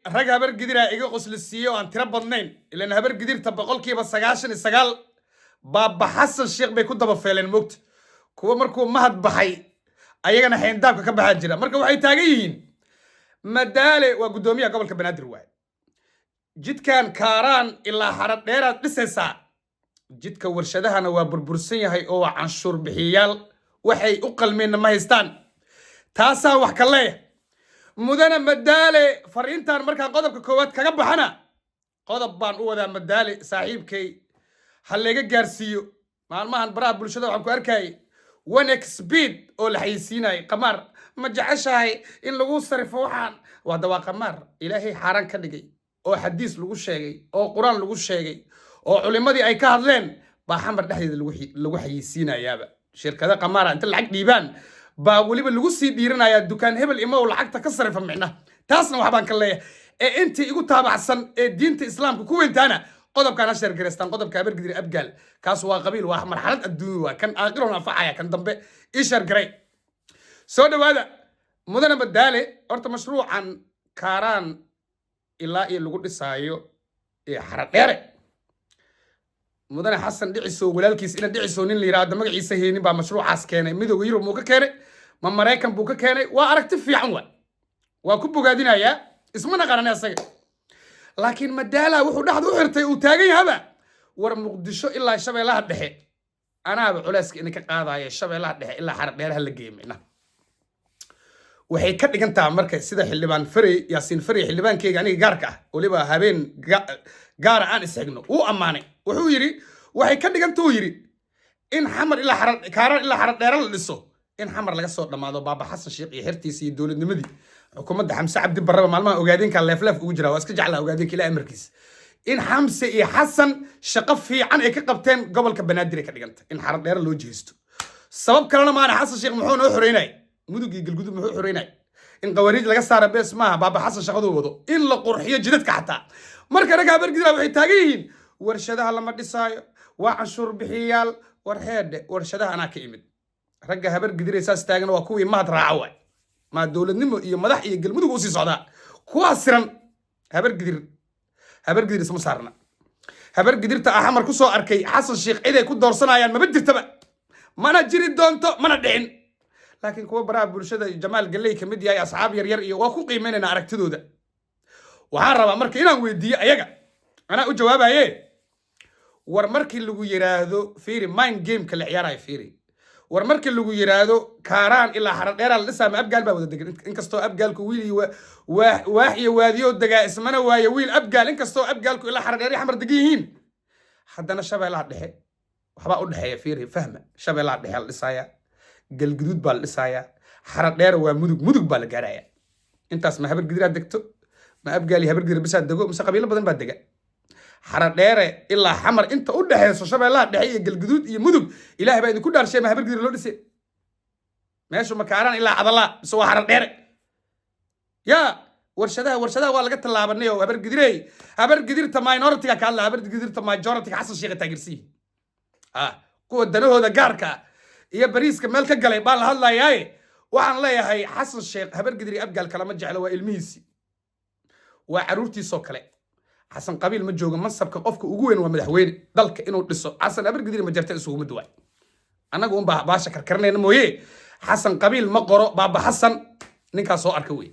Rag Habar Gidiraa iga qosli siiye oo aan tiro badnayn, ilan Habar Gidirta 99% Baaba Xasan Sheekh bay ku daba feeleen. Moogta kuwa markuu Mahad baxay ayagana xayndaabka ka baxaa jira. Marka waxay taagan yihiin, Madaale waa guddoomiyaha gobolka Banaadir waaye, jidkan Kaaraan ilaa Xarad Dheeraad dhisaysaa, jidka warshadahana waa burbursan yahay oo waa canshuur bixiyayaal, waxay u qalmeenna ma haystaan. Taasaa wax ka leeya mudane Madaale. Fariintan markaan qodobka koowaad kaga baxana, qodob baan u wadaa Madaale saaxiibkay, ha layga gaarsiiyo. Maalmahan baraha bulshada waxaan ku arkayay 1xBet oo la xayeysiinayay. Qamaar ma jeceshahay in lagu sarifo? Waxaan wada waa qamaar Ilaahay xaaraan ka dhigay oo xadiis lagu sheegay oo Qur-aan lagu sheegay oo culimmadii ay ka hadleen baa Xamar dhexdeeda lagu xayeysiinayaaba. Shirkado qamaara inta lacag dhiibaan baa weliba lagu sii dhiiranayaa dukaan hebel imow, lacagta ka sarifa. Micnaha taasna waxbaan ka leeyahay ee intii igu taabacsan ee diinta Islaamka ku weyntaana qodobkaan ha share garaystaan. Qodobka Habargidir Abgaal kaas waa qabiil, waa marxalad adduunya, waa kan aaqiroon anfacaya. Kan dambe ii share garay. Soo dhawaada. Mudane Madaale, horta mashruucan Kaaraan ilaa iyo lagu dhisaayo ee Xaradheere, mudane Xasan Dhicisow walaalkiis ina Dhicisow nin la yidhaahdo, magaciisa heenin, baa mashruucaas keenay. Midooda Yurub muu ka keenay ma Maraykan buu ka keenay? Waa aragti fiican, waa ku bogaadinayaa, isma naqaanani asaga. Laakiin Madaala wuxuu dhexda u xirtay, uu taagan yahaba, war Muqdisho ilaa Shabeellaha Dhexe anaaba culeyska idinka qaadaya, Shabeellaha Dhexe ilaa Xaradheeraha la geeyay. Micnaha waxay ka dhigan taha marka, sida xildhibaan Farey, Yaasiin Farey, xildhibaankeyga aniga gaarka ah, weliba habeen gaara aan isxigno, wuu ammaanay. Wuxuu yidhi, waxay ka dhiganta, uu yidhi, in Xamar ilaa Kaaraan ilaa Xaradheere la dhiso, in Xamar laga soo dhammaado Baaba Xasan Sheekh iyo xertiisa iyo dowladnimadii xukuumadda Xamse Cabdi Barraba. Maalmaha Ogaadinka leefleef ugu jira, waa iska jeclaa Ogaadinka, ilaa amarkiis in Xamse iyo Xasan shaqo fiican ay ka qabteen gobolka Banaadir ay ka dhiganta in Xaradheere loo jihaysto. Sabab kalena maana. Xasan Sheekh muxuu noo xoreynay? Mudug iyo Galgudub muxuu xoreynay? In qawaariij laga saara bees maaha. Baaba Xasan shaqaduu wado in la qurxiyo jidadka xataa. Marka ragga Habargidra waxay taagan yihiin, warshadaha lama dhisaayo, waa canshuur bixiyayaal. War heedhe, warshadaha anaa ka imid. Ragga Habargidiray saas taagan waa kuwii Mahad raaca waay, maa dowladnimo iyo madax iyo Galmudug usii socdaa, kuwaa siran. Habargidir, Habargidir isma saarna. Habargidirta ah Xamar ku soo arkay Xasan Sheekh ciday ku doorsanayaan maba jirtaba, mana jiri doonto, mana dhicin. Laakiin kuwa baraha bulshada Jamaal Galley ka mid yahay, asxaab yar yar iyo waa ku qiimeynayna aragtidooda. Waxaan rabaa marka inaan weydiiyo ayaga, anaa u jawaabaye. War markii lagu yiraahdo, fiiri mind gameka la ciyaarayo, fiiri. War markii lagu yiraahdo Kaaraan ilaa Xaradheeraa la dhisaa, ma Abgaal baa wada degan? Inkastoo Abgaalku wiil iyo waax iyo waadiyo degaa, ismana waaye wiil Abgaal. Inkastoo Abgaalku ilaa Xaradheer iyo Xamar degan yihiin, haddana Shabeellaha Dhexe waxbaa u dhexeeya. Fiiri, fahma, Shabeellaha Dhexe la dhisaaya, Galguduud baa la dhisaaya, Xaradheera waa Mudug, Mudug baa la gaaraya. Intaas ma Habar Gidiraa degto? Ma Abgaal iyo Habar Gidir bisaa dego mise qabiilo badan baa dega? Xaradheere ilaa Xamar inta u dhexeyso, Shabeellaha Dhexe iyo Galguduud iyo Mudug, Ilaahay baa idinku dhaarshay, ma Habar Gidir loo dhisay meeshu? Ma Kaaraan ilaa Cadalaa mise waa Xaradheere? Yaa warshadaha, warshadaha waa laga tallaabanay oo Habar Gidirey, Habar Gidirta minority-ga ka hadla, Habar Gidirta majority-ga Xasan Sheekh taageersiyi ah, kuwa danahooda gaarka ah iyo bariiska meel ka galay baan la hadlayaaye. Waxaan leeyahay, Xasan Sheekh Habar Gidir iyo Abgaal kalama jeclo, waa ilmihiisii, waa caruurtiisoo kale. Xasan qabiil ma joogo. Mansabka qofka ugu weyn waa madaxweyne, dalka inuu dhiso. Xasan Habar Gidir ma jarta isugu mid waay. Annagu unbaa baasha karkarinayna mooye, Xasan qabiil ma qoro. Baaba Xasan ninkaas soo arka wey.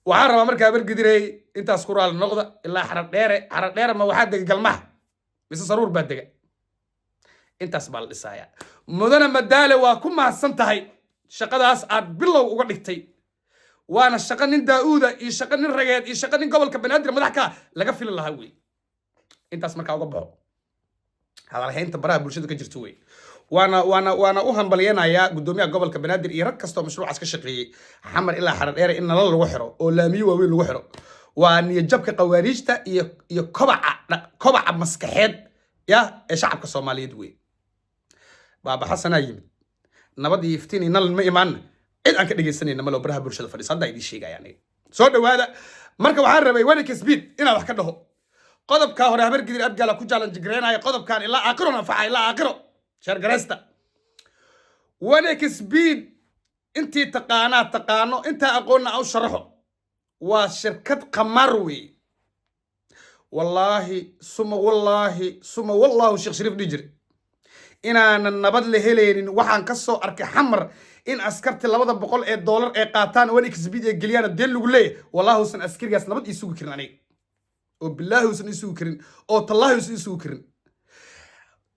Waxaan rabaa marka, Habar Gidirey, intaas ku raali noqda. Ilaa Xaradheere, Xaradheere ma waxaa dega Galmaha mise Saruur baa dega? Intaas baa la dhisaaya. Mudane Madaale, waa ku mahadsan tahay shaqadaas aad bilow uga dhigtay, waana shaqo nin Daa'uuda iyo shaqo nin rageed iyo shaqo nin gobolka Banaadir madax ka laga fili lahaa wey. Intaas markaa uga baxo hadalhaynta baraha bulshada ka jirta wey. Waana u hambalyanayaa guddoomiyaha gobolka Banaadir iyo rag kastoo mashruucaas ka shaqeeyey. Xamar ilaa Xaradheere in nalal lagu xiro oo laamiyo waaweyn lagu xiro waa niyadjabka qawaariijta iyo kobaca maskaxeed ya ee shacabka Soomaaliyeed wey. Baaba Xasanaa yimid, nabad iyo iftiin iyo nal ma imaanna. Cid aan ka dhegaysanayna malo baraha bulshada fadhiisa haddaa idiin sheegaya aniga. Soo dhawaada. Marka waxaan rabay 1xBet inaan wax ka dhaho. Qodobka hore Habar Gidir Abgaala ku challenge gareynaya, qodobkan ilaa aakhiro anfaca, ilaa aakhiro share garaysta. 1xBet intii taqaanaa taqaano, intaa aqoonna aan u sharaxo. Waa shirkad qamaar wey. Wallaahi suma wallaahi suma wallaahu, Sheekh Shariif dhihi jire inaanan nabad la helaynin. Waxaan ka soo arkay Xamar in askarti 200 ee doolar ee qaataan 1xBet ee geliyaan, deen lagu leeyahay. Wallahi uusan askarigaas nabad ii sugi karin aniga, oo bilaahi uusan ii sugi karin, oo tallaahi uusan ii sugi karin.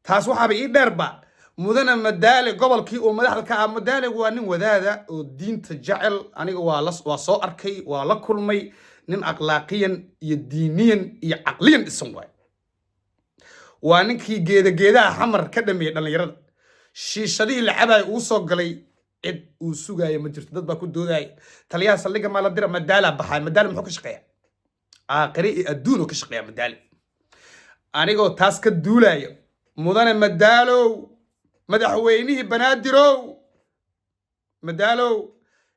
Taas waxaaba ii dheerba mudane Madaale, gobolkii uu madaxda ka ah. Madaale waa nin wadaada oo diinta jecel. Aniga waa soo arkay, waa la kulmay. Nin akhlaaqiyan iyo diiniyan iyo caqliyan dhisan waay. Waa ninkii geeda geedaha Xamar ka dhameeyey dhallinyarada, shiishadihii la cabaaya uu soo galay. Cid uu sugaaya ma jirto. Dad baa ku doodaya, taliyaha saldhigga maa la dira? Madaala baxaay. Madaale muxuu ka shaqeeya? Aakhire iyo adduun oo ka shaqeeya Madaale. Anigoo taas ka duulayo, mudane Madaalow, madaxweynihii Banaadirow, Madaalow,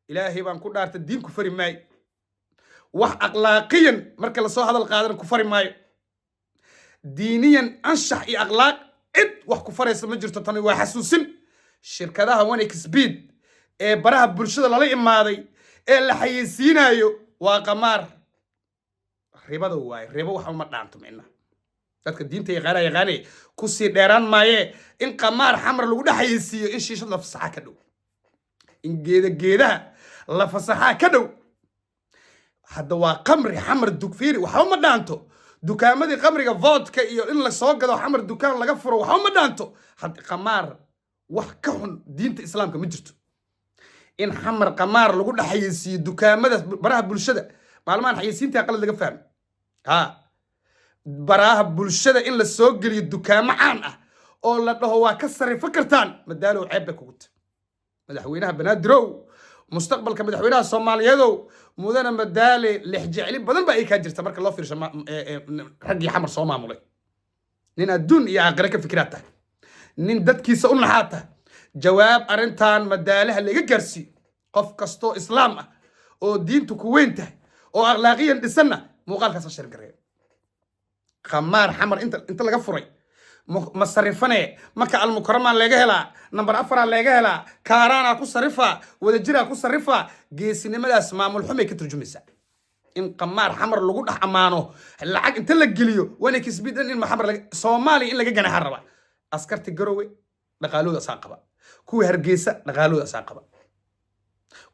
Ilaahay baan ku dhaartay, diin ku fari maayo, wax akhlaaqiyan marka lasoo hadal qaadana ku fari maayo, diiniyan, anshax iyo akhlaaq cid wax ku faraysa ma jirto. Tani waa xasuusin. Shirkadaha 1xBet ee baraha bulshada lala imaaday ee la xayeysiinayo waa qamaar, ribada waaye. Ribo waxba ma dhaanto micnaha. Dadka diinta yaqaana yaqaanay, kusii dheeraan maayee. In qamaar Xamar lagu dhex xayeysiiyo, in shiishad la fasaxaa ka dhow, in geeda geedaha la fasaxaa ka dhow. Hadda waa qamri Xamar dugfiiri, waxba ma dhaanto. Dukaamadii qamriga, vodka iyo in la soo gado, Xamar dukaan laga furo, waxba ma dhaanto. Had qamaar wax ka xun diinta Islaamka ma jirto. In Xamar qamaar lagu dhex xayeysiiyo dukaamada, baraha bulshada, maalmahan xayeysiinta qalad laga fahmay. Ha baraha bulshada in la soo geliyo dukaamo caan ah oo la dhaho waa ka sarrifo kartaan, Madaalow, ceeb bay kugu tahay. Madaxweynaha Banaadirow, mustaqbalka madaxweynaha Soomaaliyeedow, mudane Madaale, lexjecli badan baa ay kaa jirta marka loo fiirsho raggii Xamar soo maamulay. Nin adduun iyo aakhire ka fikiraa tahay, nin dadkiisa u naxaa tahay. Jawaab arrintan Madaalaha laga gaarsiiyo. Qof kastoo Islaam ah oo diintu ku weyn tahay oo akhlaaqiyan dhisanna muuqaalkaas ha share gareeyo. Khamaar Xamar inta laga furay ma sarifane? Maka Almukaramaa laga helaa, nambar afaraa laga helaa, Kaaraanaa ku sarifaa, Wadajiraa ku sarifaa. Geesinimadaas maamul xumay ka turjumaysaa. In qamaar Xamar lagu dhex ammaano, lacag inta la geliyo 1xBet in xamar Soomaaliya in laga ganaxa raba. Askarti Garowe dhaqaalooda asaa qaba, kuwii Hargeysa dhaqaalooda asaa qaba,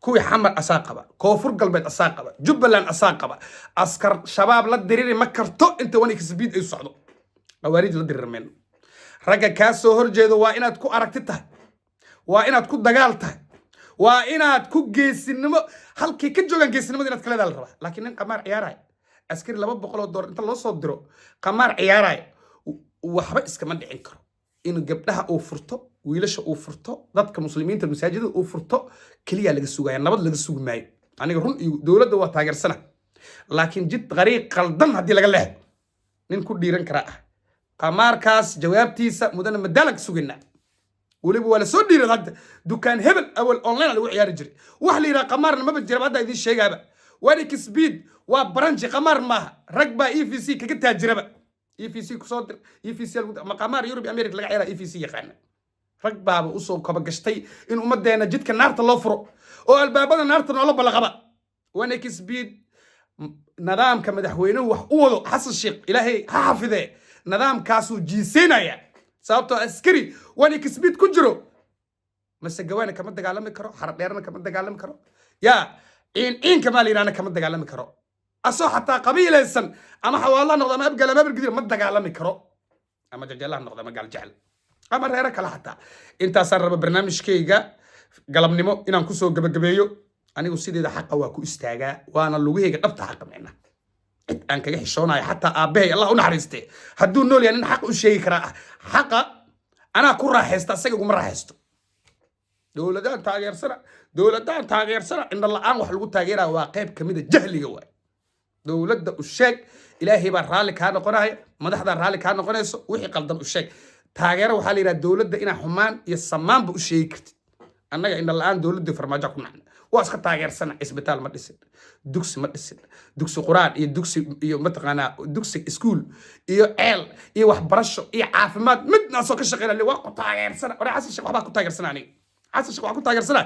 kuwii Xamar asaa qaba, Koonfur Galbeed asaa qaba, Jubbaland asaa qaba. Askar Shabaab la diriri ma karto inta 1xBet ay socdo. Qawaariij la diriri mayno. Ragga kaa soo horjeedo waa inaad ku aragti tahay, waa inaad ku dagaal tahay, waa inaad ku geesinimo halkay ka joogaan, geesinimada inaad kaleedaa la rabaa. Laakiin nin qamaar ciyaaraya, askari $200 inta loo soo diro qamaar ciyaaraya, waxba iskama dhicin karo. In gabdhaha uu furto, wiilasha uu furto, dadka Muslimiinta masaajidada uu furto keliya laga sugaya, nabad laga sugi maayo. Aniga run iyo dowladda waa taageersana, laakiin jid qariiq qaldan haddii laga leexdo, nin ku dhiiran karaa ah. Qamaarkaas jawaabtiisa mudane Madaalan ka sugaynaa. Weliba waa la soo dhiirad hadda dukaan hebel. Awal online lagu ciyaari jiray, wax la yidhaha qamaarna maba jiraba. Hadda idiin sheegaaba, 1xBet waa baranji, qamaar maaha. Rag baa EVC kaga taajiraba. EVC kusoo dir, EVC ma qamaar Yurub, America laga ciyaara EVC yaqaana. Rag baaba usoo kabagashtay in ummadeena jidka naarta loo furo oo albaabada naarta noola ballaqaba. 1xBet, nidaamka madaxweynuhu wax u wado, Xasan Sheekh, Ilaahay ha xafidee, nidaamkaasuu jiiseynaya. Sababtoo askari 1xBet ku jiro Masegawaana kama dagaalami karo, Xaradheerna kama dagaalami karo, yaa ciin ciinka maa la yidhahna kama dagaalami karo. Asoo xataa qabiilaysan, ama Xawaalla noqdo, ama Abgal, ama Abargidir, ma dagaalami karo, ama Jajeelaha noqdo, ama Gaaljecel, ama reero kale xataa. Intaasaan raba barnaamijkayga galabnimo inaan kusoo gabagabeeyo. Anigu sideeda xaqa waa ku istaagaa, waana lugahayga dhabta xaqa. Micna cid aan kaga xishoonayo, xataa aabbahay, Allah u naxariiste, hadduu nool yahay, nin xaq u sheegi karaa ah. Xaqa anaa ku raaxaysta, asaga iguma raaxaysto. Dowladaan taageersana, dowladaan taageersana, indho la-aan wax lagu taageeraya waa qayb kamida jahliga waay. Dowladda u sheeg, Ilaahay baa raalli kaa noqonaya, madaxdaa raalli kaa noqonayso. Wixii qaldan u sheeg. Taageero waxaa la yidhaha dowladda inaa xumaan iyo samaanba u sheegi kartid. Annaga indho la-aan dowladda Farmaajo ku nacna, waa iska taageersana. Isbitaal ma dhisin, dugsi ma dhisin, dugsi quraan iyo dugsi iyo mataqaanaa dugsi iskuul iyo ceel iyo waxbarasho iyo caafimaad midna soo ka shaqeynaya. Waa ku taageersana. Ore Xasan Sheekh waxbaa ku taageersana. Aniga Xasan Sheekh waxaa ku taageersana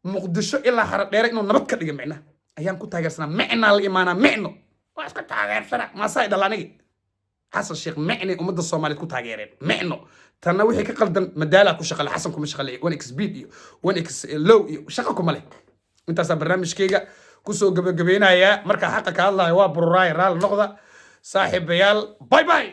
Muqdisho ilaa Haradheere inuu nabad ka dhiga micnaha. Ayaan ku taageersanaa. Micnaa la imaanaa, micno waa iska taageersana. Maasaa dhal anigi Xasan Sheekh micnay ummadda Soomaaliyeed ku taageereen micno. Tanna wixii ka qaldan madaalaa ku shaqale, Xasan kuma shaqale. 1xBet iyo 1x low iyo shaqo kuma leh. Intaasaa barnaamijkayga kusoo gabagabeynayaa. Markaa xaqa ka hadlayo waa bururaay, raali noqda saaxiibayaal. Bye bye.